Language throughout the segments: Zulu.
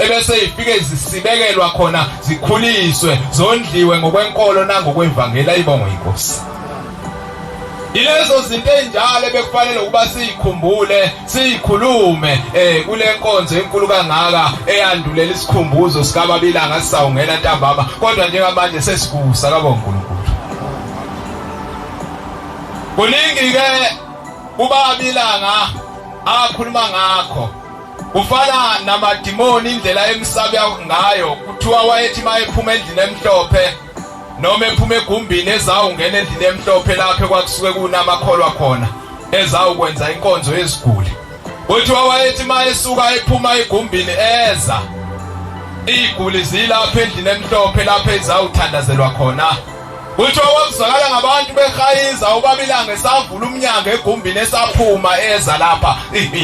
Ebese ifike zisibekelwa khona, zikhuliswe, zondliwe ngokwenkolo nangokwevangeli. Ayibongwe inkosi. Ilezo zinto ezinjalo bekufanele ukuba siyikhumbule, siyikhulume kule nkonzo enkulu kangaka eyandulela isikhumbuzo sikaBabilanga sisawungena ntambama, kodwa njengamanje sesikusa kabo uNkulunkulu. Kuningi ke uBabilanga akhuluma ngakho, kufana namadimoni, indlela emsabya ngayo. Kuthiwa wayethi mayephuma endlini emhlophe noma ephuma egumbini ezawungena endlini emhlophe lapho kwakusuke kunamakholwa khona ezawukwenza inkonzo yeziguli, kuthiwa wayethi mayesuka ephuma egumbini eza iy'guli zilapha endlini emhlophe lapho ezawuthandazelwa khona, kuthiwa kwakuzwakala ngabantu behayiza uBabilanga esavula umnyango egumbini esaphuma eza lapha,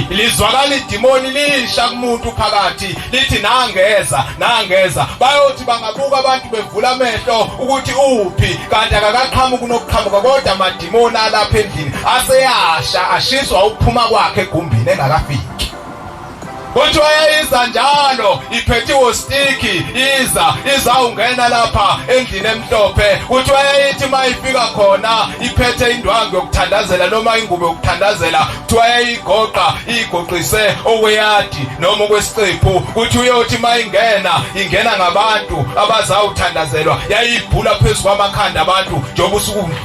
lizwakala idimoni lisha kumuntu phakathi lithi nangeza, nangeza. Bayothi bangabuka abantu bevula amehlo ukuthi uphi, kanti akakaqhamuki nokuqhamuka, kodwa amadimoni alapha endlini aseyasha, ashiswa ukuphuma kwakhe egumbini engakafiki. Kuthiwa yayiza njalo iphethe iwostiki, iza izawungena lapha endlini emhlophe. Kuthiwa yayithi uma ifika khona iphethe indwangu yokuthandazela noma ingubo yokuthandazela, kuthiwa yayigoqa iyigoqise okweyadi noma okwesiqephu. Kuthi uyothi uma ingena, ingena ngabantu abazawuthandazelwa, yayibhula phezu kwamakhanda abantu njengoba usuke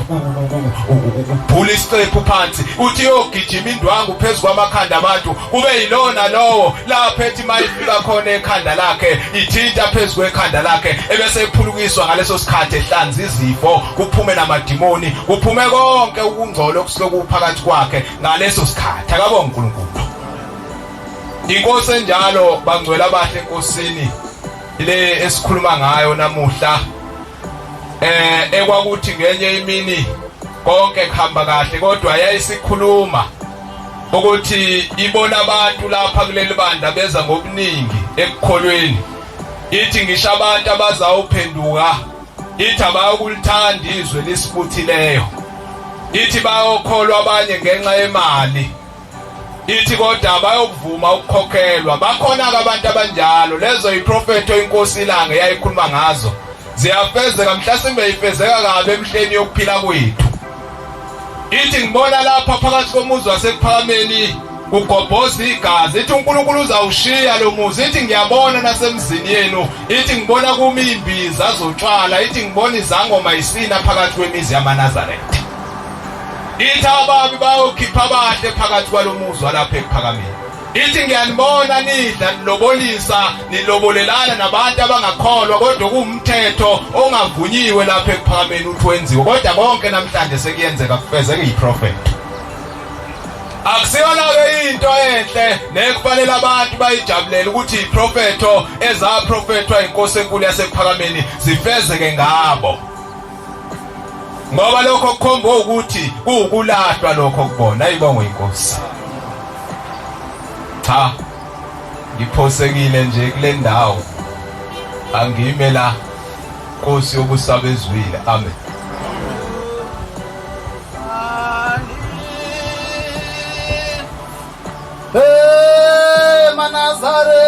ubhula isiqephu phansi. Uthi yogijima indwangu phezu kwamakhanda abantu, kube yilona lowo lapho ethi mayifika khona ekhanda lakhe ithinta phezu kwekhanda lakhe, ebese ephulukiswa ngaleso sikhathi, ehlanza izifo, kuphume namadimoni, kuphume konke ukungcola okusuke kuphakathi kwakhe ngaleso sikhathi. Akabonge uNkulunkulu. Inkosi enjalo, bangcwele abahle enkosini, ile esikhuluma ngayo namuhla, ekwakuthi ngenye imini konke kuhamba kahle, kodwa yayisikhuluma ukuthi ibona abantu lapha kuleli bandla beza ngobuningi ekukholweni, ithi ngisho abantu abazawuphenduka, ithi abayokulithanda izwe lisibuthileyo, ithi bayokholwa abanye ngenxa yemali, ithi kodwa bayokuvuma ukukhokhelwa. Bakhona-ke abantu abanjalo. Lezo iprofetho inkosi iLanga eyayikhuluma ngazo ziyafezeka, mhlasimbe ifezeka kabi emihleni yokuphila kwethu. Ithi ngibona lapha phakathi komuzi waseKuphakameni kugobhoza igazi, ithi uNkulunkulu uzawushiya lo muzi. Ithi ngiyabona nasemzini yenu, ithi ngibona kumi imbiza zotshwala, ithi ngibona izangoma isina phakathi kwemizi yamaNazaretha. Ithi ababi bayokhipha abahle phakathi kwalomuzi walapha eKuphakameni. Ithi ngiyanibona nidla, nilobolisa, nilobolelana nabantu abangakholwa, kodwa kuwumthetho ongavunyiwe lapha eKuphakameni uthi wenziwe, kodwa konke namhlanje sekuyenzeka, kufezeka iprofetho. Akusiyona-ke into enhle nekufanele abantu bayijabulele ukuthi iprofetho ezaprofethwa inkosi enkulu yaseKuphakameni zifezeke ngabo, ngoba lokho kukhomba ukuthi kuwukulahlwa lokho kubona. Ayibongwe inkosi. Cha, ngiphosekile nje kule ndawo, angime la, Nkosi yobusabezwile. Amen. Hey, Manazaretha.